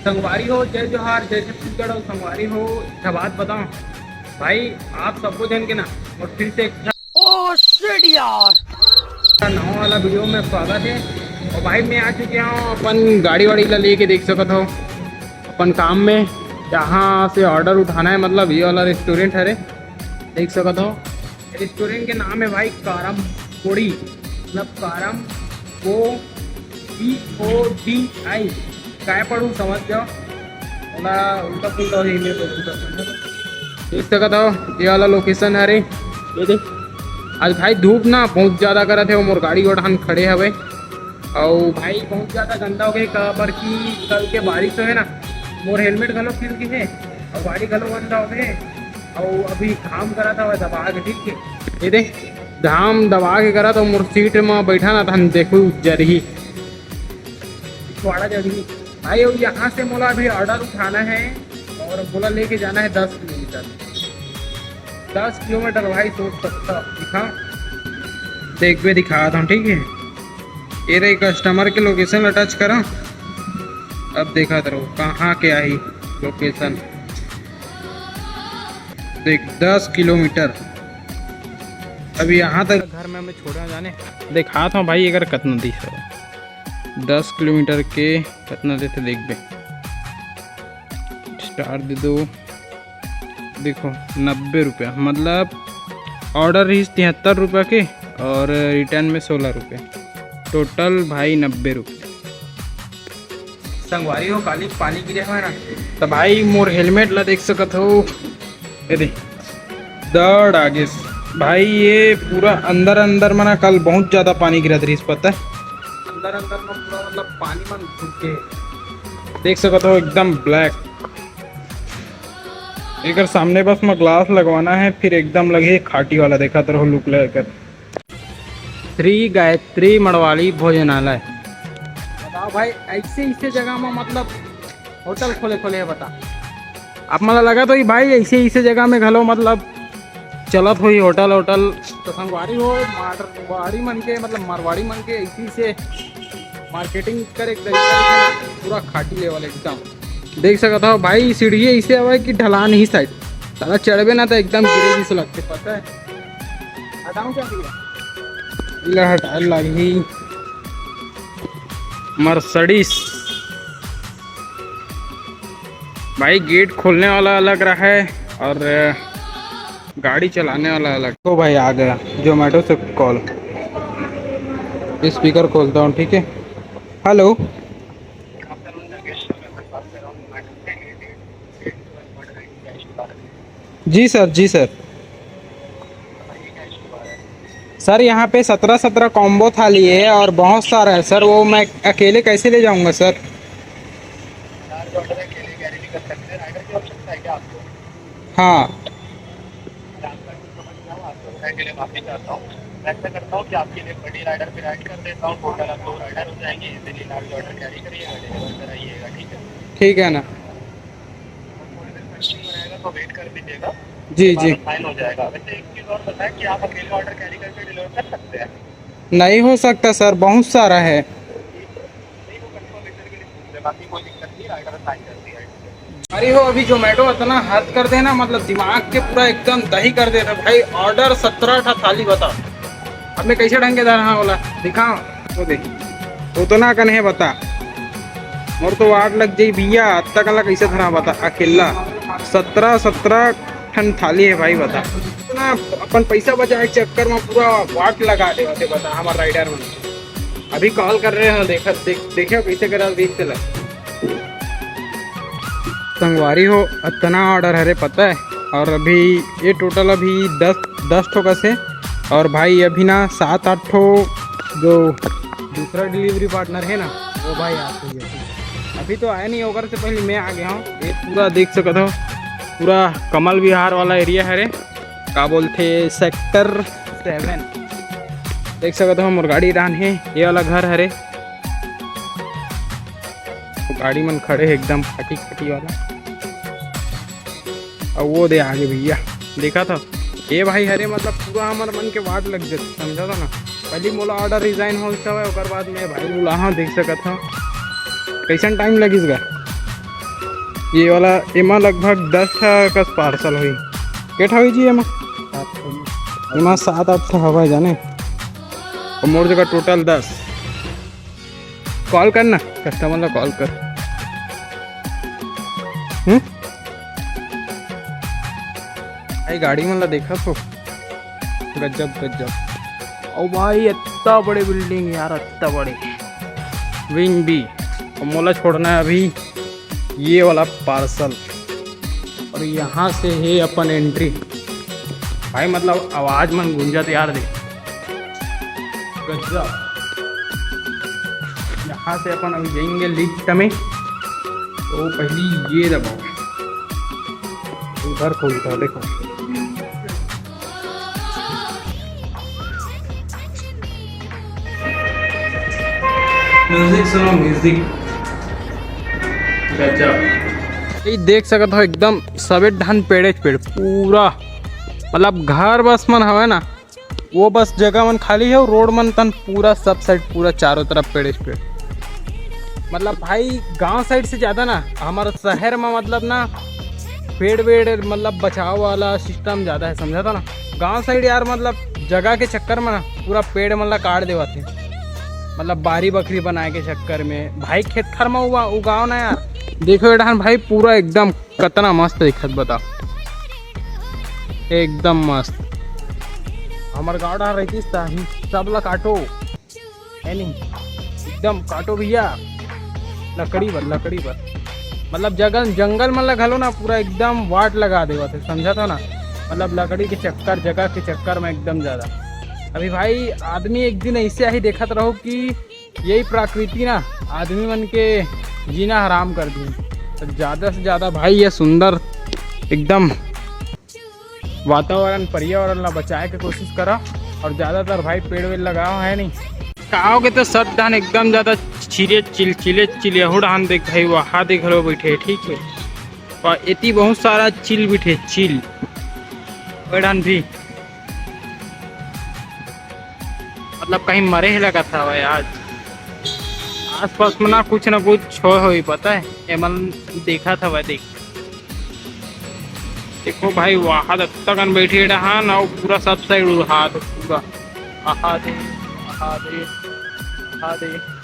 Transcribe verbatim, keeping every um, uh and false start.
संगवारी हो, जय जोहार, जय छत्तीसगढ़। और संगवारी हो, एक ठा बात बताओ भाई, आप सबको जन के ना, और फिर से एक ठा ओ शिट यार। नवा वाला वीडियो में स्वागत है। और भाई, मैं आ चुके हूँ अपन गाड़ी वाड़ी ला लेके, देख सकत हो अपन काम में, यहाँ से ऑर्डर उठाना है, मतलब ये वाला रेस्टोरेंट हरे, देख सकत हो। रेस्टोरेंट के नाम है भाई कारम पोड़ी, मतलब कारम, O P O D I. काय पढ़ू, समझ जाओ, ओला उल्टा पुल्टा हो जाही, मैं तो उल्टा पुल्टा। देख सकत हो, ये वाला लोकेशन हरे। ये देख, आज भाई धूप ना बहुत ज्यादा करत है, वो मोर गाड़ी गोठान खड़े हवे। अउ भाई बहुत ज्यादा गंदा हो गए, काबर कि कल के बारिश तो है ना, मोर हेलमेट घलो फील गए है और गाड़ी घलो गंदा हो गए। अउ अभी घाम करा था दबा के, ठीक है, ये देख, घाम दबा के करा था, मोर सीट में बैठा ना था, देखो जरही, थोड़ा जरही भाई। और यहाँ से मोला अभी ऑर्डर उठाना है और मोला लेके जाना है दस किलोमीटर। दस किलोमीटर भाई, सोच सकता दिखा, देखबे, दिखा था, ठीक है। ये रही कस्टमर के लोकेशन अटैच करा। अब देखा करो कहाँ के आई लोकेशन। देख, दस किलोमीटर। अब यहाँ तक घर में हमें छोड़ा जाने। दिखात हूँ भाई, अगर कतना दिस है, दस किलोमीटर के कतना देते, देखबे। स्टार दे दो। देखो, नब्बे रुपया, मतलब ऑर्डर रहीस तिहत्तर रुपया के और रिटर्न में सोलह रुपये, टोटल भाई नब्बे रुपये। संगवारी हो, काली पानी गिरे हवय ना, तो भाई मोर हेलमेट ला देख सकत हो, ये दे, दड़ आगे भाई। ये पूरा अंदर अंदर में ना कल बहुत ज्यादा पानी गिरत रहीस, पता है, अंदर अंदर में पूरा मतलब पानी मन घुस के, देख सकत हो एकदम ब्लैक। एकर सामने बस में ग्लास लगवाना है, फिर एकदम लगे खाटी वाला, देखा तो रहो लुक लेकर। श्री गायत्री मड़वाली भोजनालय। बताओ भाई, ऐसे ऐसे जगह में मतलब होटल खोले खोले है, बता। आप मतलब लगा तो ही भाई, ऐसे ऐसे जगह में घलो मतलब चलत होही होटल होटल। तो संगवारी हो, मारवाड़ी मन के, मतलब मारवाड़ी मन के ऐसी से मार्केटिंग करे एक तरीका है ना, पूरा खाटी लेवल एकदम। देख सकत हो भाई, सीढ़ी ऐसे हवय कि ढलान ही साइड, साला चढ़बे ना तो एकदम गिरे जैसे लगते, पता है। हटाऊं क्या भैया? ले हटा लागी। मर्सिडीज भाई, गेट खोलने वाला अलग रहा है और गाड़ी चलाने वाला अलग। तो भाई आ गया जोमेटो से कॉल, स्पीकर खोलता हूँ, ठीक है। हेलो, जी सर, जी सर। सर, यहाँ पे सत्रह सत्रह कॉम्बो थाली है और बहुत सारा है सर, वो मैं अकेले कैसे ले जाऊँगा सर? हाँ। ठीक है ना। जी जी। नहीं हो सकता सर, बहुत सारा है। अरे हो, अभी जोमेटो इतना हद कर देना, मतलब दिमाग के पूरा एकदम दही कर देना भाई। ऑर्डर सत्रह ठा थाली बता, अब मैं कैसे ढंग के धरा? हाँ, बोला दिखा, वो देख, उतना कन है बता। मोर तो वाट लग जाई भैया, अत्ता कन ला कैसे धरा बता अकेला? सत्रह सत्रह ठन थाली है भाई, बता। इतना अपन पैसा बचाए के चक्कर में पूरा वाट लगा दे होते, बता, हमार राइडर मन। अभी कॉल कर रहे हैं, देखा, देख, देखे कैसे करा, देख चला। संगवारी हो, इतना ऑर्डर हरे, पता है, और अभी ये टोटल अभी दस, दस ठो कस है। और भाई अभी ना सात आठ ठो जो दूसरा डिलीवरी पार्टनर है ना, वो भाई आ चुके हैं। अभी तो आया नहीं, ओकर से पहले मैं आ गया हूँ। ये पूरा देख सकत हो, पूरा कमल विहार वाला एरिया हरे, का बोलथे, सेक्टर सेवन। देख सकत हो, मोर गाड़ी डान है, ये वाला घर हरे, वो गाड़ी मन खड़े है एकदम फटी फटी वाला। अब वो दे आगे भैया, देखा था ये भाई हरे, मतलब पूरा हमर मन के वाट लग जात, समझा था ना। पहली मोला ऑर्डर रिजाइन हो जावे, ओकर बाद मैं भाई बोला, हाँ, देख सकत था कैसन टाइम लगिस गा। ये वाला एमा लगभग दस ठा कस पार्सल होही। के ठा होही जी एमा? एमा सात आठ ठा हवय जाने। अउ मोर जगह टोटल दस। कॉल कर ना, कस्टमर ला कॉल कर। हम्म? भाई गाड़ी मन ला देखा तो, गजब गजब। ओ भाई, इतना बड़े बिल्डिंग यार, इतना बड़े। विंग बी। और मोला छोड़ना है अभी ये वाला पार्सल, और यहाँ से है अपन एंट्री। भाई मतलब आवाज मन गूंजत यार, देख गजब। यहाँ से अपन अभी जाएंगे लिफ्ट में, तो पहली ये दबाओ, इधर खोलता है, देखो। म्यूजिक सुनो, म्यूजिक। गजब। ये देख सकत हो, एकदम सबे ढान पेड़ेच पेड़, पूरा मतलब घर बस मन हवे ना, वो बस जगह मन खाली है, रोड मन तन पूरा सब साइड, पूरा चारों तरफ पेड़ेच पेड़। मतलब भाई, गांव साइड से ज्यादा ना हमारे शहर में मतलब ना पेड़ वेड़ मतलब बचाव वाला सिस्टम ज्यादा है, समझा था ना। गांव साइड यार मतलब जगह के चक्कर में ना पूरा पेड़ मन ला काट देवाथे, मतलब बारी बखरी बनाए के चक्कर में। भाई खेत खार में उगा-, उगाओ ना यार। देखो ये ढान भाई पूरा एकदम कतना मस्त दिखत बता, एकदम मस्त। हमर गांव डहर रहितिस त सब ला काटो, है नहीं? एकदम काटो भैया, लकड़ी बर, लकड़ी बर। मतलब जंगल, जंगल मन ला घलो ना पूरा एकदम वाट लगा देवाथे, समझा था ना? मतलब लकड़ी के चक्कर, जगह के चक्कर में एकदम ज्यादा। अभी भाई आदमी एक दिन ऐसे आही देखत रहो कि यही प्रकृति ना आदमी मन के जीना हराम कर दी। तो ज्यादा से ज्यादा भाई ये सुंदर एकदम वातावरण, पर्यावरण ला बचाए के कोशिश करा, और ज्यादातर भाई पेड़ वेड़ लगाओ, है नहीं? का होगे तो सब ढान एकदम ज्यादा चिरे चिल, चिले चिल, यहू ढान देख भाई, वहा देख लो बैठे, ठीक है। और एती बहुत सारा चिल बैठे, चिल। ओ ढान भी मतलब कहीं मरे ही लगा था भाई आज। आसपास में ना कुछ ना कुछ हो होई, पता है, एमन देखा था भाई, देख। देखो भाई, वहाद अत्ता कन बैठे रहा ना, वो पूरा सब साइड उड़ात पूरा। आहा दे, आहा दे, आहा दे।